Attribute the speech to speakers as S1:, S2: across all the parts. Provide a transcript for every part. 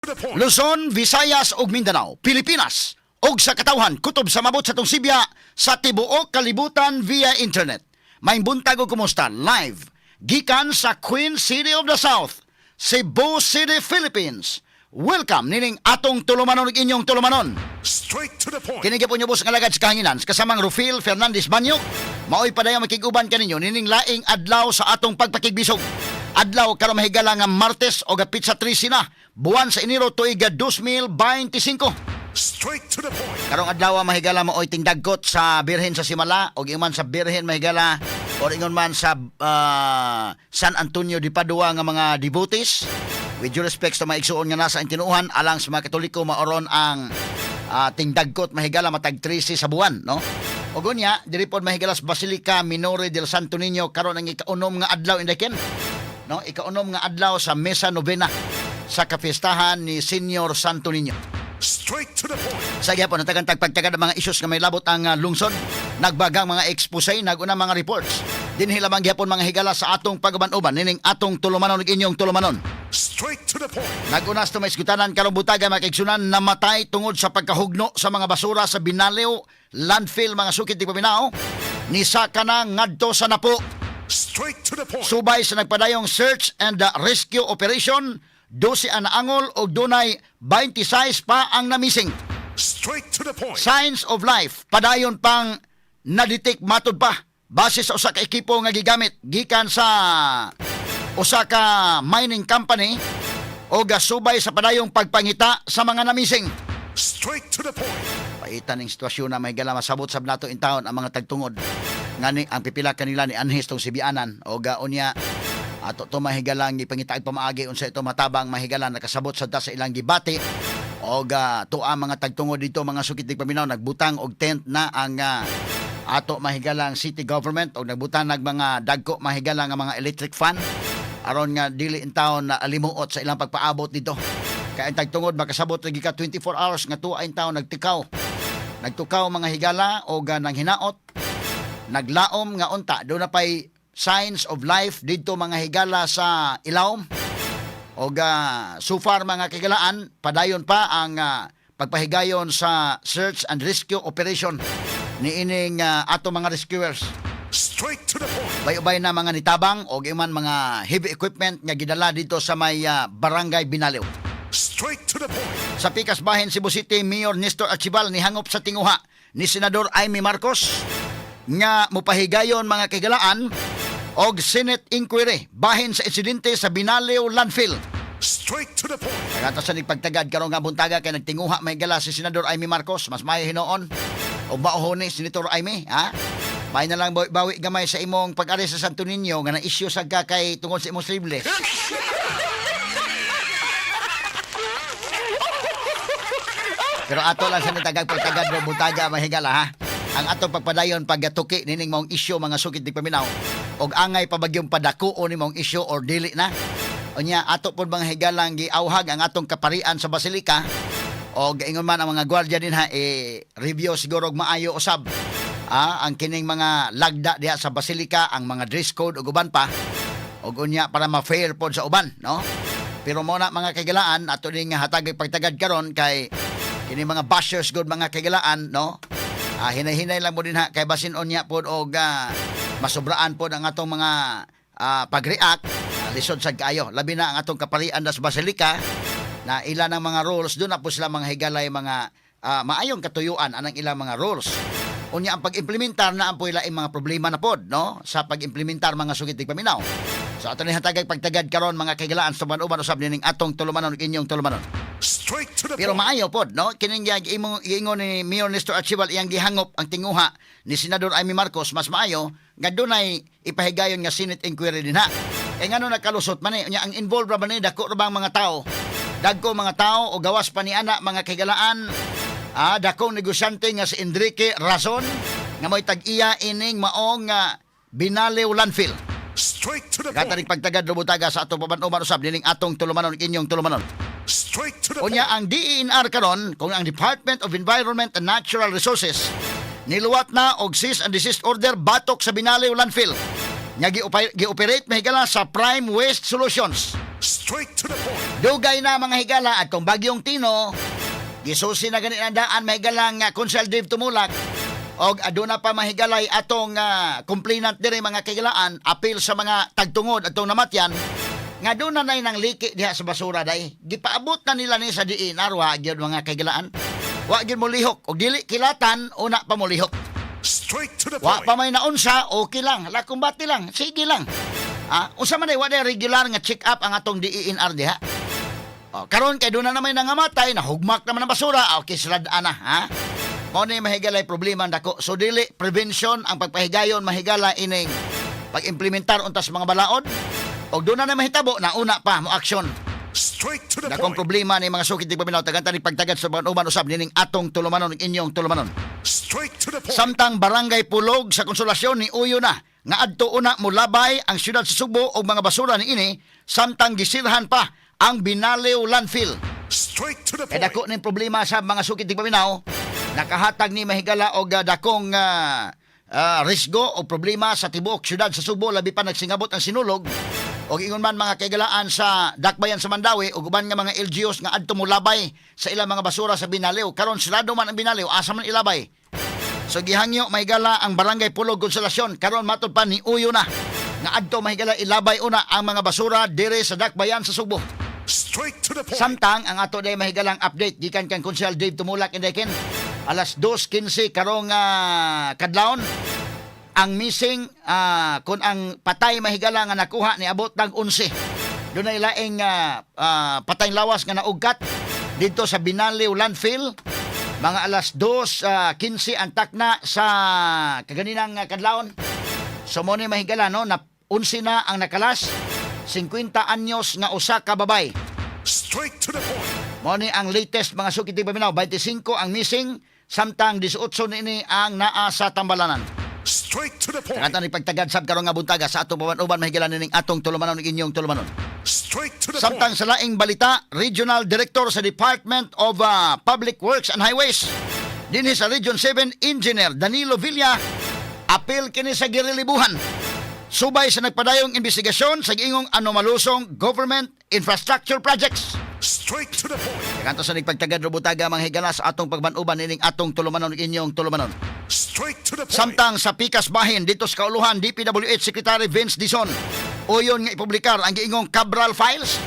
S1: The point.
S2: Luzon, Visayas ug Mindanao, Pilipinas ug sa katawhan kutob sa mabot sa atong sibya sa tibuok kalibutan via internet. Maayong buntag ug kumusta live gikan sa Queen City of the South, Cebu City, Philippines. Welcome nining atong tulumanon ug inyong tulumanon.
S1: Straight to the point.
S2: Kini gyapon niyo nga alagad sa kahanginan kasamang Rufil Fernandez Banyo. Maoy padayon makig-uban kaninyo nining laing adlaw sa atong pagpakigbisog. Adlaw karon, mahigala, nga Martes o petsa 13 na buwan sa Enero, tuig 2025.
S1: Straight to the point.
S2: Karong adlaw, mahigala, maoy tingdagkot sa Birhen sa Simala o ingon man sa Birhen, mahigala, o ingon man sa San Antonio de Padua nga mga devotees. With due respect sa mga igsuon nga nasa intinuhan, alang sa mga Katoliko maoron ang tingdagkot, mahigala, matag 13 sa buwan, no? Ug unya diri pod, mahigala, sa Basilica Minore del Santo Niño karon ang ikaunom nga adlaw indaken, no, ikaunom nga adlaw sa Mesa Novena sa kapiestahan ni Senior Santo Niño.
S1: Straight to the point.
S2: Sa gyapon natagan tagpagtagad ang mga issues nga may labot ang lungsod, nagbagang mga expose, naguna mga reports. Dinhi lamang gyapon, mga higala, sa atong pag-uban-uban nining atong tulumanon ug inyong tulumanon.
S1: Straight to the point.
S2: Nag-unas to may isgutanan karong butaga, mga kaigsunan, namatay tungod sa pagkahugno sa mga basura sa Binaliw landfill, mga sukit di paminaw. Nisaka na ngadto sa napo.
S1: Straight to the point.
S2: Subay sa nagpadayong search and rescue operation, 12 ang naangol og dunay 26 pa ang namising.
S1: Straight to the point.
S2: Signs of life padayon pang nadetect matod pa base sa usa ka ekipo nga gigamit gikan sa usa ka mining company o gasubay sa padayong pagpangita sa mga namising.
S1: Straight to the point.
S2: Paitan ning sitwasyon na may gala, masabot sab nato in taon ang mga tagtungod ngani ang pipila kanila ni anhis tong sibianan o unya ato to, mahigalang, gipangitaag pamaagi unsa ito matabang, mahigala, nakasabot sa ta sa ilang gibati og tuwa mga tagtungod dito, mga sukit di paminaw. Nagbutang og tent na ang ato, mahigalang, city government og nagbutang nag mga dagko, mahigala, nga mga electric fan aron nga dili in taon na alimuot sa ilang pagpaabot dito, kay ang tagtungod makasabot lagi ka 24 hours nga tuwa in taon nagtikaw, nagtukaw, mga higala, og nang hinaot naglaom nga unta do na pay signs of life didto, mga higala, sa ilawom. Og so far, mga kahigalaan, padayon pa ang pagpahigayon sa search and rescue operation niining ato mga rescuers.
S1: Straight to the point.
S2: Bay-ubay na mga nitabang og iman mga heavy equipment nga gidala dito sa may Barangay Binaliw.
S1: Straight to the point.
S2: Sa pikas bahin, Cebu City Mayor Nestor Archival nihangop sa tinguha ni Senador Imee Marcos nga mupahigayon, mga kahigalaan, og Senate inquiry bahin sa insidente sa Binaliw landfill.
S1: Straight to the point.
S2: Kaya sa pagtagad karon nga buntaga kay nagtinguha, may gala, si Senador Imee Marcos. Mas maayo hinuon og mauhon ni Senator Imee, ha. May na lang bawi gamay sa imong pag-ari sa Santo Niño nga na-issue sa ka kay tungod sa imong sleeveless. Pero ato lang sa nitagag pagtagad ro buntaga, mahigala, ha. Ang atong pagpadayon pagatuki nining maong isyu, mga sukit di paminaw, og angay pabagyong padako ni maong isyu or dili na. Unya ato pod, mga higalang, giawhag ang atong kaparian sa basilika og ingon man ang mga gwardiya din ha, eh, review siguro og maayo usab ang kining mga lagda diha sa basilika, ang mga dress code ug uban pa, og unya para ma-fair pod sa uban, no? Pero mo na, mga kahigalaan, ato ning hatag pagtagad karon kay kini mga bashers good, mga kahigalaan, no? Hinay-hinay lang mo din ha, kay basin unya pod og masobraan pod ang atong mga pag-react. Lisod sad kaayo, labi na ang atong kaparian das basilika na ilan ang mga rules doon na po sila, mga higalay, mga maayong katuyuan anang ilang mga rules. Unya ang pag-implementar na ang po ila mga problema na pod, no, sa pag-implementar, mga sugit paminaw. So ato ni hatagay pagtagad karon, mga kahigalaan, sa uban usab nining atong tulumanon ug inyong tulumanon.
S1: Straight to the
S2: Pero
S1: point.
S2: maayo pod, no, kining imong giingon ni Mayor Nestor Archival, iyang gihangop ang tinguha ni Senador Imee Marcos, mas maayo nga dunay ipahigayon nga Senate inquiry din ha. Kay ngano nakalusot man ni? Unya ang involved ra ba ni, dako ra bang mga tao? Dagko mga tao o gawas pa ni ana, mga kahigalaan, dakong negosyante nga si Enrique Razon nga mo'y tag-iya ining maong Binaliw landfill.
S1: Straight to the
S2: Katarik
S1: point.
S2: pagtagad rubutaga sa atong paban-uban usab nining atong tulumanon, inyong tulumanon.
S1: Straight to the
S2: Unya
S1: point.
S2: ang DENR karon, kung ang Department of Environment and Natural Resources, niluwat na og cease and desist order batok sa Binaliw landfill nga gi-operate, mahigala, sa Prime Waste Solutions.
S1: Straight to the point.
S2: Dugay na, mga higala, at kung bagyong Tino, gisusi na gani ang daan, mahigala, nga Konsehal Dave Tumulak. Og aduna pa, mahigalay, atong complainant diri, mga kahigalaan, apil sa mga tagtungod atong namatyan nga doon na nang liki diha sa basura day. Gipaabot na nila ni sa DENR, wa gyud, mga kahigalaan. Wa gyud molihok og dili kilatan una pa molihok.
S1: Straight to the
S2: Wa
S1: point.
S2: pa may naunsa, okay lang. Lakumbati lang, sige lang. Ah, unsa man day, wa day regular nga check up ang atong DENR diha? Oh, karon kay doon na naman nangamatay, nahugmak naman ang basura, ah, okay sila ana, ha? Mao ni, mahigalay, problema ang dako. So dili prevention ang pagpahigayon, mahigala, ining pag-implementar unta sa mga balaod. Og doon na na mahitabo, nauna pa mo aksyon.
S1: Straight to the
S2: Dakong
S1: point.
S2: problema ni mga sukit paminaw, tagantan ni pagtagad sa uban usab nining atong tulumanon, inyong tulumanon.
S1: Straight to the point.
S2: Samtang Barangay Pulog sa Konsolasyon ni uyo na nga adto una molabay ang siyudad sa Sugbo og mga basura niini samtang gisirhan pa ang Binaliw landfill.
S1: Straight to the
S2: Kay
S1: point.
S2: dako ning problema sa mga sukit paminaw, nakahatag ni, mahigala, og dakong risgo o problema sa tibuok siyudad sa Sugbo, labi pa nagsingabot ang Sinulog. Og ingon man, mga kaigalaan, sa Dakbayan sa Mandaue ug uban nga mga LGUs nga adto molabay sa ilang mga basura sa Binaliw. Karon sirado man ang Binaliw, asa man ilabay? So gihangyo, mahigala, ang Barangay Pulog, Konsolasyon karon, matod pa ni uyo na nga adto, mahigala, ilabay una ang mga basura dire sa Dakbayan sa Sugbo.
S1: Straight to the point.
S2: Samtang ang ato day, mahigalang, update gikan kang Konsehal Dave Tumulak, Indekin, alas 2:15 karong kadlawon, ang missing kun ang patay, mahigala, nga nakuha ni abot ng 11. Dunay laing patay lawas nga naugkat didto sa Binaliw landfill mga alas 2:15 ang takna sa kaganinang kadlawon. So mo ni, mahigala, no, na 11 na ang nakalas, 50 anyos nga usa ka babay.
S1: Straight to the point.
S2: Mo ni ang latest, mga sukit paminaw, 25 ang missing samtang 18 niini ang naa sa tambalanan.
S1: Straight to the point.
S2: Kanta ni pagtagad sab karong nga buntaga sa atong uban, mahigala, nining atong tulumanon, inyong tulumanon.
S1: Straight to the
S2: Samtang
S1: point.
S2: sa laing balita, Regional Director sa Department of Public Works and Highways dinhi sa Region 7, Engineer Danilo Villa, apil kini sa girilibuhan subay sa nagpadayong investigasyon sa giingong anomalusong government infrastructure projects.
S1: Straight to the point.
S2: Kanto sa nagpagtagad robutaga, mga higala, sa atong pagbanuban nining atong tulumanon, inyong tulumanon.
S1: Straight to the point.
S2: Samtang sa pikas bahin dito sa Kauluhan, DPWH Secretary Vince Dizon uyon nga ipublikar ang giingong Cabral Files.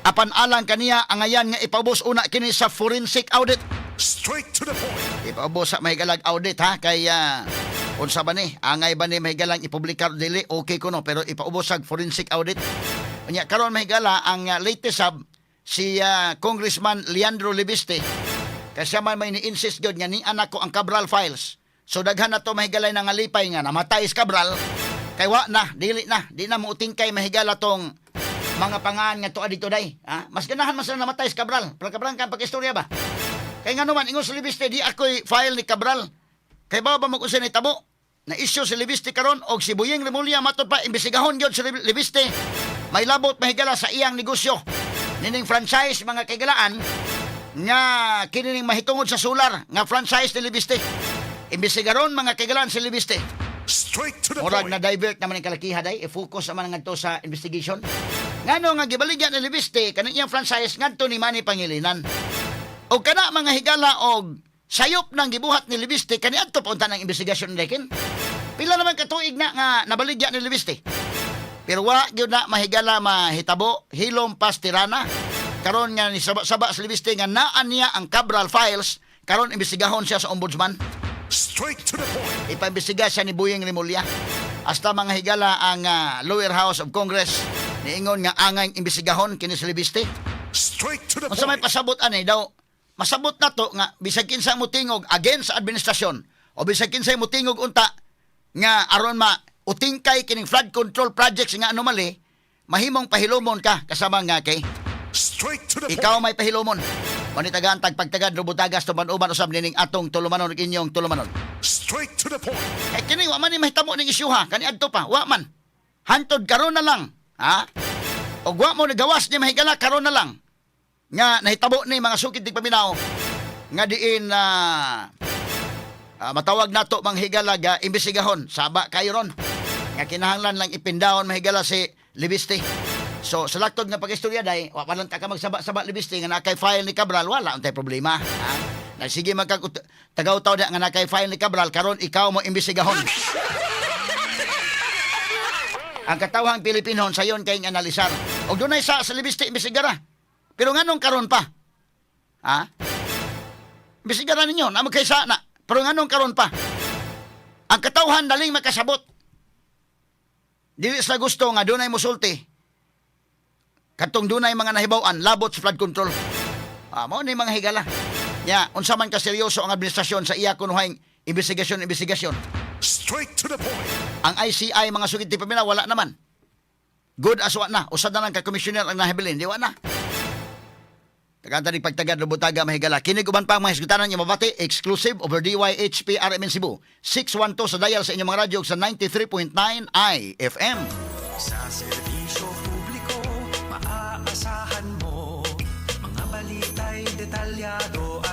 S2: Apan alang kaniya, angayan nga ipaubos una kini sa forensic audit.
S1: Straight to the point.
S2: Ipaubos sa mahigalag audit ha, kay unsa ba ni, angay ba ni, mahigalang, ipublikar dili okay kuno, pero ipaubos sa forensic audit. Unya karon, mahigala, ang latest sab si Congressman Leandro Leviste, kasi siya man may ni-insist gyud nga ni anak ko ang Cabral Files. So daghan na to, mahigalay, nga lipay nga namatay si Cabral kay wa na, dili na, di na muutingkay, mahigala, tong mga pangaan nga tuad dito day. Ha? Mas ganahan man sila namatay si Cabral. Prangka-prangka ang pag-istorya ba? Kay nga naman, ingon sa Leviste, di ako'y file ni Cabral. Kay ba ba mag-usa ni tabo? Na issue si Leviste karon og si Boying Remulla, matod pa imbestigahon gyud si Leviste. May labot, mahigala, sa iyang negosyo. Nining franchise, mga kaigalaan, nga kinining mahitungod sa solar nga franchise ni Leviste. Imbestigaron, mga kaigalaan, si Leviste.
S1: Straight to the
S2: Murag
S1: point.
S2: na divert naman ang kalakiha day, i-focus naman ngadto sa investigation. Ngano nga gibaligya ni Leviste kanang iyang franchise ngadto ni Manny Pangilinan? O kana, mga higala, og sayop ng gibuhat ni Leviste kaniadto pa unta ng investigasyon lekin. Pila naman katuig na nga nabaligya ni Leviste. Pero wa gyud na, mahigala, mahitabo, hilom pastirana. Karon nga ni saba sa Leviste nga naa niya ang Cabral Files, karon imbestigahon siya sa ombudsman.
S1: Straight to the point.
S2: Ipaimbestiga siya ni Boying Remulla. Hasta, mga higala, ang lower house of Congress niingon nga angay imbestigahon kini si Leviste.
S1: Straight to the
S2: Unsa may
S1: point.
S2: pasabot ani daw, masabot na to nga bisag kinsa mo tingog against sa administrasyon o bisag kinsa mo tingog unta nga aron ma utingkay kining flood control projects nga anomaly, mahimong pahilumon ka kasama nga kay
S1: Straight to the
S2: ikaw
S1: point.
S2: may pahilumon. Manitagaan tagpagtagad rubutagas tuban-uban usab nining atong tulumanon, inyong tulumanon.
S1: Straight to the point.
S2: Eh kini wa man ni mahitamo ning isyu ha, kani adto pa, wa man. Hantod karon na lang, ha? Og wa mo nagawas ni, mahigala, karon na lang nga nahitabo ni, mga sukit di paminaw, nga diin na matawag nato, mga higala, ga imbestigahon saba kayo ron nga kinahanglan lang ipindahon, mahigala, si Leviste. So sa laktod nga pag-istorya day, wa pa lang ta ka magsaba-saba, Leviste, nga naa kay file ni Cabral, wala untay problema. Ha? Na sige magka tagaw-taw da nga naa kay file ni Cabral karon, ikaw mo imbestigahon. Ang katawhang Pilipinon sayon kay analisar. Og dunay sa Leviste, imbestigara. Pero nganong karon pa? Ha? Imbestigara ninyo, naa kay sa na. Pero nganong karon pa? Ang katawhan daling makasabot. Dili sa gusto nga dunay musulti. Katong dunay mga nahibaw-an labot sa flood control. Ah, mao ni mga higala. Ya, unsa man ka seryoso ang administrasyon sa iya kunuhang investigasyon investigasyon.
S1: Straight to the point.
S2: Ang ICI, mga sugid ti pamilya, wala naman. Good as wa na. Usa na lang ka commissioner ang nahibilin, di wa na. Tagantang ni pagtagad lubutaga, mahigala. Kini uban pa ang mga hisgutanan niyo mabati exclusive over DYHP RMN Cebu. 612 sa dial sa inyong mga radyo ug sa 93.9 IFM.
S3: Sa serbisyo publiko, maaasahan mo. Mga balita'y detalyado.